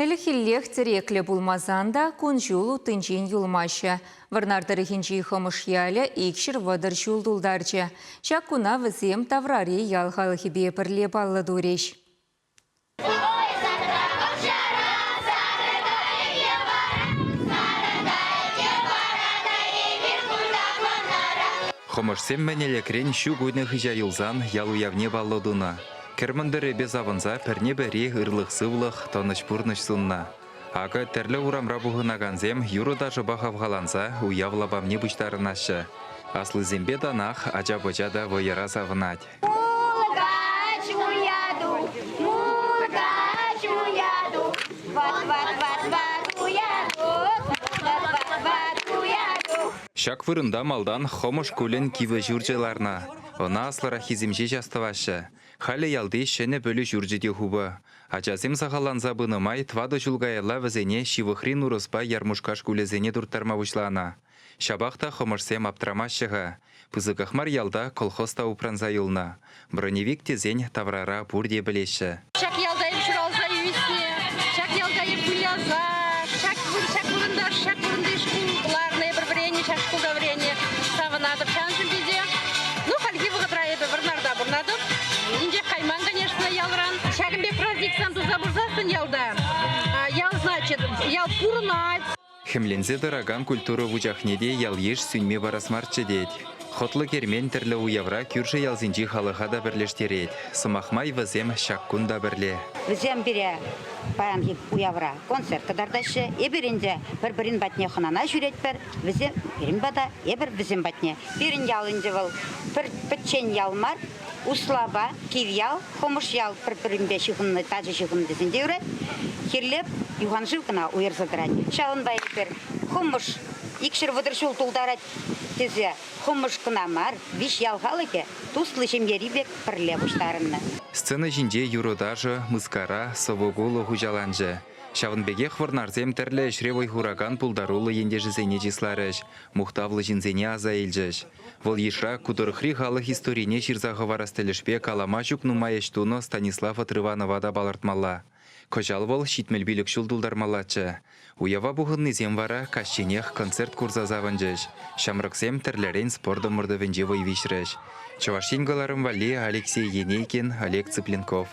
Ӗлӗкхиллех тӗреклӗ пулмасан та кун-ҫул уттинчен юлмаҫҫӗ. Вӑрнар тӑрӑхӗнчи Хӑмӑш ялӗ 230 ҫул тултарчӗ. Ҫак куна вӗсем таврари ял халӑхӗпе пӗрле паллӑ турӗҫ. Хӑмӑшсем мӗн ӗлӗкрен ҫу кунӗ хыҫа юлсан ял уявне паллӑ тунӑ. Кӗр мӑнтӑрӗпе савӑнса пӗрне-пӗри ырлӑх-сывлӑх, тӑнӑҫ пурнӑҫ суннӑ. Акӑ тӗрлӗ урамра пухӑнакансем юрӑ-ташӑпа хавхаланса уяв лапамне пуҫтарӑнаҫҫӗ. Аслисемпе танах ача-пӑча та вӑйӑра савӑнать. Мулкач уяду, мулкач уяду, ват-ват-ват-ват уяду, ват-ват-ват уяду. Ҫак вырӑнта малтан Хӑмӑш шкулӗн кивӗ ҫурчӗ ларнӑ. Ӑна аслӑраххисем ҫеҫ астӑваҫҫӗ. Халӗ ялти ҫӗнӗ пӗлӳ ҫурчӗ те хупӑ. Ачасем сахалланса пынӑ май тӑватӑ ҫул каялла вӗсене ҫывӑхри Нурӑспа Ярмушка шкулӗсене турттарма пуҫланӑ. Ҫапах та хӑмӑшсем аптрамаҫҫӗ-ха. Пысӑках мар ялта колхоз та упранса юлнӑ. Броневик тесен таврара пурте пӗлеҫҫӗ. Ҫак ялта эп ҫуралса ӳснӗ, ҫак ялта эп выляса, ҫак, ҫак вырӑнта, ҫак вырӑнти шкул ларнӑ, эпир вӗреннӗ, ҫак шкулта вӗреннӗ. Савӑнатӑп ҫавӑншӑн питӗ. Ну, хальхи вӑхӑтра эпӗ Вӑрнарта пурӑнатӑп. Инҫех кайман, конечно, ялран. Ҫакӑн пек праздниксем туса пырсассӑн ялта, ял, значит, ял пурӑнать. Хӗмленсе тӑракан культура вучахне те ял-йыш сӳнме парас марччӗ тет. Хӑтлӑ кермен тӗрлӗ уявра кӳршӗ ялсенчи халӑха та пӗрлештерет. Сӑмах май вӗсем ҫак кун та пӗрле. Вӗсем пире паянхи уявра концерт кӑтартаҫҫӗ. Эпир ӗнтӗ пӗр-пӗрин патне хӑнана ҫӳретпӗр. Вӗсем пирӗн пата, эпир вӗсем патне. Пирӗн ял ӗнтӗ вӑл пӗр пӗччен ял мар. Услапа, Кивьял, Хӑмӑш ял пӗр-пӗринпе ҫыхӑннӑ, тачӑ ҫыхӑннӑ тесен те юрать. Хирлеп юханшыв кӑна уйӑрса тӑрать. Ҫавӑнпа эпир Хӑмӑш 230 ҫул тултарать тесе Хӑмӑш кӑна мар, виҫ ял халӑхӗ туслӑ ҫемьери пек пӗрле пуҫтарӑннӑ. Сцена ҫинче юрӑ-ташӑ, мыскара, сӑвӑ-кулӑ хуҫаланчӗ. Ҫавӑн пекех вӑрнарсем тӗрлӗ ӗҫре вӑй хуракан пултаруллӑ ентешӗсене чысларӗҫ, мухтавлӑ ҫынсене аса илчӗҫ. Вӑл йышра ку тӑрӑхри халӑх историне ҫырса хӑварас тӗлӗшпе калама ҫук нумай ӗҫ тунӑ Станислав Отрыванова та палӑртмалла. Кӑҫал вӑл 75 ҫул тултармаллаччӗ. Уява пухӑннисем вара каҫченех концерт курса савӑнчӗҫ. Ҫамрӑксем тӗрлӗрен спорт ӑмӑртӑвӗнче вӑй виҫрӗҫ. Чӑваш Ен кӑларӑм валли Алексей Енейкин, Олег Цыпленков.